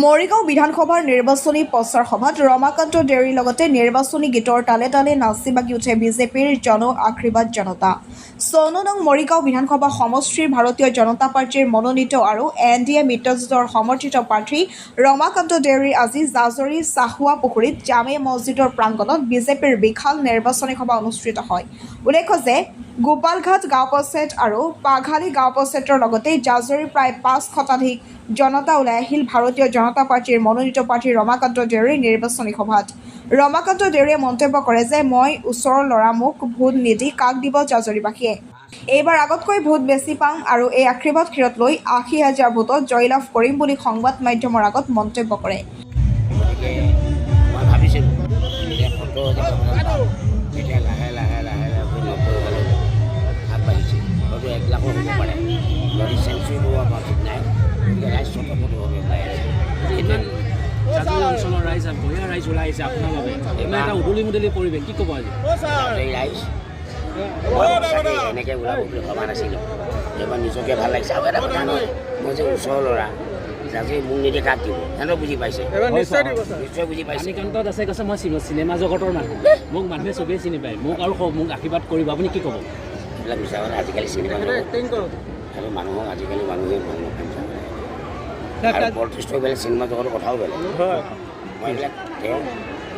মৰিগাঁও বিধানসভাৰ নিৰ্বাচনী প্ৰচাৰ সভাত ৰমাকান্ত দেউৰীৰ লগতে নিৰ্বাচনী গীতৰ তালে তালে নাচি বাগি উঠে বিজেপিৰ জন আশীৰ্বাদ জনতা। 54 নং মৰিগাঁও বিধানসভা সমষ্টিৰ ভাৰতীয় জনতা পাৰ্টীৰ মনোনীত আৰু এন ডি এ মিত্ৰজোঁটৰ সমৰ্থিত প্ৰাৰ্থী ৰমাকান্ত দেউৰী আজি জাজৰি চাহুৱা পুখুৰীত জামে মছজিদৰ প্ৰাংগণত বিজেপিৰ বিশাল নিৰ্বাচনী সভা অনুষ্ঠিত হয়। উল্লেখ্য যে গোপালঘাট গাঁও পঞ্চায়ত আৰু পাঘালী গাঁও পঞ্চায়তৰ লগতে জাজৰিৰ প্ৰায় 5 শতাধিক জনতা ওলাই আহিল ভাৰতীয় জনতা পাৰ্টীৰ মনোনীত প্ৰাৰ্থী ৰমাকান্ত দেউৰীৰ নিৰ্বাচনী সভাত। ৰমাকান্ত দেউৰীয়ে মন্তব্য কৰে যে মই ওচৰৰ ল'ৰা, মোক ভোট নিদি কাক দিব জাজৰিবাসীয়ে? এইবাৰ আগতকৈ ভোট বেছি পাম আৰু এই আশীৰ্বাদ শিৰত লৈ 80 হাজাৰ ভোটত জয়লাভ কৰিম বুলি সংবাদ মাধ্যমৰ আগত মন্তব্য কৰে। গতিকে মই ভাবিছিলোঁ যে 70 হাজাৰ মান পাম। এতিয়া লাহে লাহে লাহে লাহে কৰি 90 হাজাৰলৈ আগবাঢ়িছে। হয়তো 1 লাখো হ'ব পাৰে, যদি চেঞ্চুৰী পোৱা বা ঠিক নাই। গতিকে ৰাইজ স্বতঃস্ফূৰ্তভাৱে ওলাই আছে। ইমান জাজৰি অঞ্চলৰ ৰাইজ, গঞা ৰাইজ ওলাই আহিছে আপোনাৰ বাবে। ইমান এটা উদুলি মুদুলি পৰিৱেশ, কি ক'ব আজি? জাজৰি ৰাইজ, মই সঁচাকৈ এনেকৈ ওলাব বুলি ভবা নাছিলোঁ। এইবাৰ নিজকে ভাল লাগিছে। আৰু এটা কথা নহয়, মই যে ওচৰৰ ল'ৰা, জাজৰি মোক নিদিয়ে কাক দিব? সিহঁতেও বুজি পাইছে, নিশ্চয় বুজি পাইছে। বাণীকান্ত দাসে কৈছে, মই চিনেমা জগতৰ মানুহ, মোক মানুহে চবেই চিনি পায়, মোক আৰু মোক আশীৰ্বাদ কৰিব। আপুনি কি ক'ব? এইবিলাক মিছা কথা। আজিকালি চিনেমা জগত আৰু মানুহক আজিকালি মানুহে ভাল নাপায়, মিছা কথা। আৰু পলিটিক্সটো বেলেগ, চিনেমা জগতৰ কথাও বেলেগ। মই এইবিলাক তেওঁ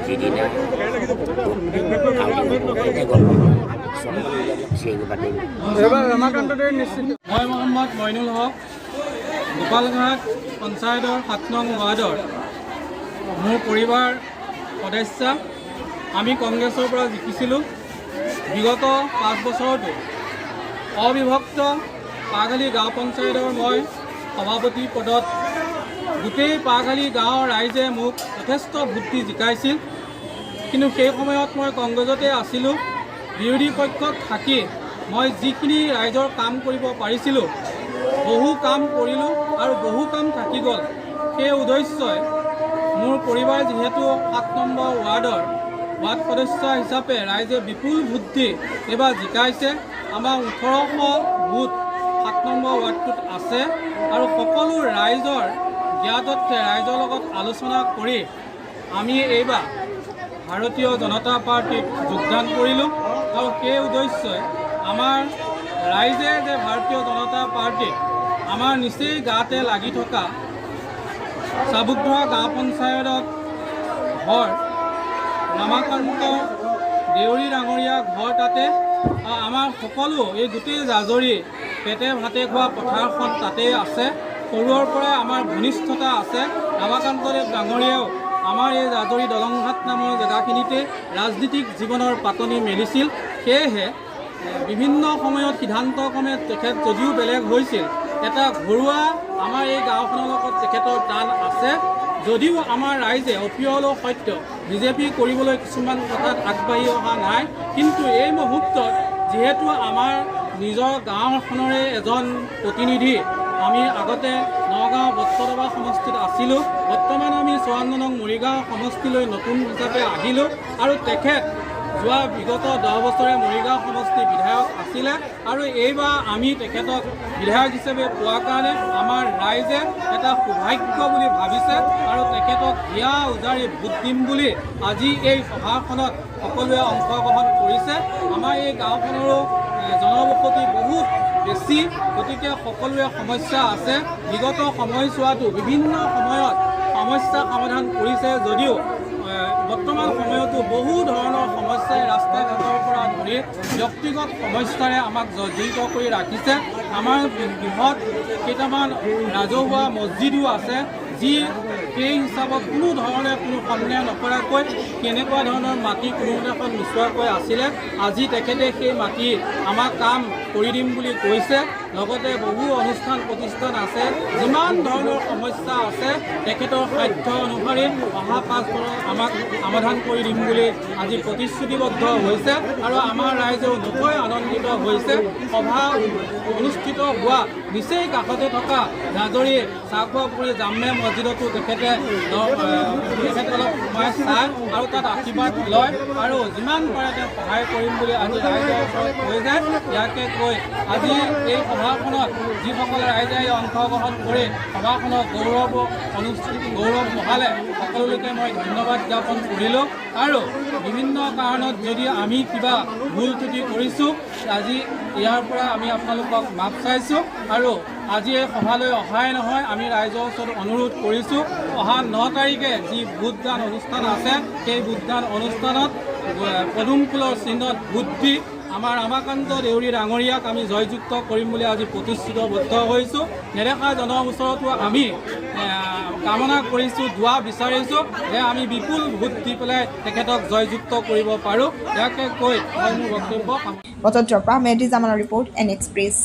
যিদিনা এতিয়া গম পাম, চব এইবিলাক গুচি আহিব, বাদ দিম। মই মহম্মদ মইনুল হক, গোপালঘাট পঞ্চায়তৰ 7 নং ৱাৰ্ডৰ মোৰ পৰিবাৰ সদস্যা। আমি কংগ্ৰেছৰ পৰা জিকিছিলোঁ। বিগত 5 বছৰতো অবিভক্ত পাঘালী গাঁও পঞ্চায়তৰ মই সভাপতি পদত গোটেই পাঘালী গাঁৱৰ ৰাইজে মোক যথেষ্ট ভোট দি জিকাইছিল। কিন্তু সেই সময়ত মই কংগ্ৰেছতে আছিলোঁ। বিৰোধী পক্ষত থাকি মই যিখিনি ৰাইজৰ কাম কৰিব পাৰিছিলোঁ, বহু কাম কৰিলোঁ আৰু বহু কাম থাকি গ'ল। সেই উদ্দেশ্যই মোৰ পৰিবাৰ যিহেতু 7 নম্বৰ ৱাৰ্ডৰ ৱাৰ্ড সদস্য হিচাপে ৰাইজে বিপুল ভোট দি এইবাৰ জিকাইছে। আমাৰ 1800 ভোট 7 নম্বৰ ৱাৰ্ডটোত আছে আৰু সকলো ৰাইজৰ জ্ঞাতত্বে ৰাইজৰ লগত আলোচনা কৰি আমি এইবাৰ ভাৰতীয় জনতা পাৰ্টীত যোগদান কৰিলোঁ। আৰু সেই উদ্দেশ্যই আমাৰ ৰাইজে যে ভাৰতীয় জনতা পাৰ্টীত আমাৰ নিচেই গাতে লাগি থকা চাবুকধৰা গাঁও পঞ্চায়তত ঘৰ, ৰমাকান্ত দেউৰী ডাঙৰীয়া ঘৰ তাতে আৰু আমাৰ সকলো এই গোটেই জাজৰি পেটে ভাতে খোৱা পথাৰখন তাতেই আছে। সৰুৰ পৰাই আমাৰ ঘনিষ্ঠতা আছে। ৰমাকান্তদেৱ ডাঙৰীয়াও আমাৰ এই জাজৰি দলংঘাট নামৰ জেগাখিনিতে ৰাজনীতিক জীৱনৰ পাতনি মেলিছিল। সেয়েহে বিভিন্ন সময়ত সিদ্ধান্তক্ৰমে তেখেত যদিও বেলেগ হৈছিল, এটা ঘৰুৱা আমাৰ এই গাঁওখনৰ লগত তেখেতৰ টান আছে। যদিও আমাৰ ৰাইজে অপ্ৰিয় হ'লেও সত্য বিজেপি কৰিবলৈ কিছুমান কথাত আগবাঢ়ি অহা নাই, কিন্তু এই মুহূৰ্তত যিহেতু আমাৰ নিজৰ গাঁওখনৰে এজন প্ৰতিনিধি, আমি আগতে নগাঁও বটদ্ৰৱা সমষ্টিত আছিলোঁ, বৰ্তমান আমি 54 নং মৰিগাঁও সমষ্টিলৈ নতুন হিচাপে আহিলোঁ আৰু তেখেত যোৱা বিগত 10 বছৰে মৰিগাঁও সমষ্টিৰ বিধায়ক আছিলে আৰু এইবাৰ আমি তেখেতক বিধায়ক হিচাপে পোৱাৰ কাৰণে আমাৰ ৰাইজে এটা সৌভাগ্য বুলি ভাবিছে আৰু তেখেতক হিয়া উজাৰি ভোট দিম বুলি আজি এই সভাখনত সকলোৱে অংশগ্ৰহণ কৰিছে। আমাৰ এই গাঁওখনৰো জনবসতি বহুত বেছি, গতিকে সকলোৰে সমস্যা আছে। বিগত সময়ছোৱাতো বিভিন্ন সময়ত সমস্যা সমাধান কৰিছে যদিও বৰ্তমান সময়তো বহু ধৰণৰ সমস্যাই ৰাস্তা ঘাটৰ পৰা ধৰি ব্যক্তিগত সমস্যাৰে আমাক জৰ্জৰিত কৰি ৰাখিছে। আমাৰ বৃহৎ কেইটামান ৰাজহুৱা মছজিদো আছে, যি সেই হিচাপত কোনো ধৰণে কোনো সন্দেহ নকৰাকৈ কেনেকুৱা ধৰণৰ মাটি কোনো এখন নোচোৱাকৈ আছিলে। আজি তেখেতে সেই মাটি আমাক কাম কৰি দিম বুলি কৈছে। লগতে বহু অনুষ্ঠান প্ৰতিষ্ঠান আছে। যিমান ধৰণৰ সমস্যা আছে, তেখেতৰ সাধ্য অনুসৰি অহা 5 বছৰত আমাক সমাধান কৰি দিম বুলি আজি প্ৰতিশ্ৰুতিবদ্ধ হৈছে আৰু আমাৰ ৰাইজেও নথৈ আনন্দিত হৈছে। সভা অনুষ্ঠিত হোৱা নিচেই কাষতে থকা জাজৰি চাহখোৱাপুখুৰী জামে মছজিদতো তেখেতে তেখেতসকলক সোমাই চায় আৰু তাত আশীৰ্বাদ লয় আৰু যিমান পাৰে তেওঁ সহায় কৰিম বুলি আজি ৰাইজৰ ওচৰত কৈ যায়। ইয়াকে কৈ আজি এই সভাখনত যিসকল ৰাইজে অংশগ্ৰহণ কৰি সভাখনৰ গৌৰৱ অনুষ্ঠিত গৌৰৱ মহালে, সকলোলৈকে মই ধন্যবাদ জ্ঞাপন কৰিলোঁ। আৰু বিভিন্ন কাৰণত যদি আমি কিবা ভুল ত্ৰুটি কৰিছোঁ, আজি ইয়াৰ পৰা আমি আপোনালোকক মাফ চাইছোঁ। আৰু আজি এই সভালৈ অহাই নহয়, আমি ৰাইজৰ ওচৰত অনুৰোধ কৰিছোঁ, অহা 9 তাৰিখে যি ভোটদান অনুষ্ঠান আছে, সেই ভোটদান অনুষ্ঠানত পদুম ফুলৰ চিহ্নত ভোট দি আমাৰ ৰমাকান্ত দেউৰী ডাঙৰীয়াক আমি জয়যুক্ত কৰিম বুলি আজি প্ৰতিশ্ৰুতবদ্ধ হৈছোঁ। নেদেখা জনৰ ওচৰতো আমি কামনা কৰিছোঁ, দোৱা বিচাৰিছোঁ যে আমি বিপুল ভোট দি পেলাই তেখেতক জয়যুক্ত কৰিব পাৰোঁ। ইয়াকে কৈ মই মোৰ বক্তব্য সামৰিছোঁ। বটদ্ৰৱাৰ পৰা মেহদি জামানৰ ৰিপৰ্ট, এন এক্সপ্ৰেছ।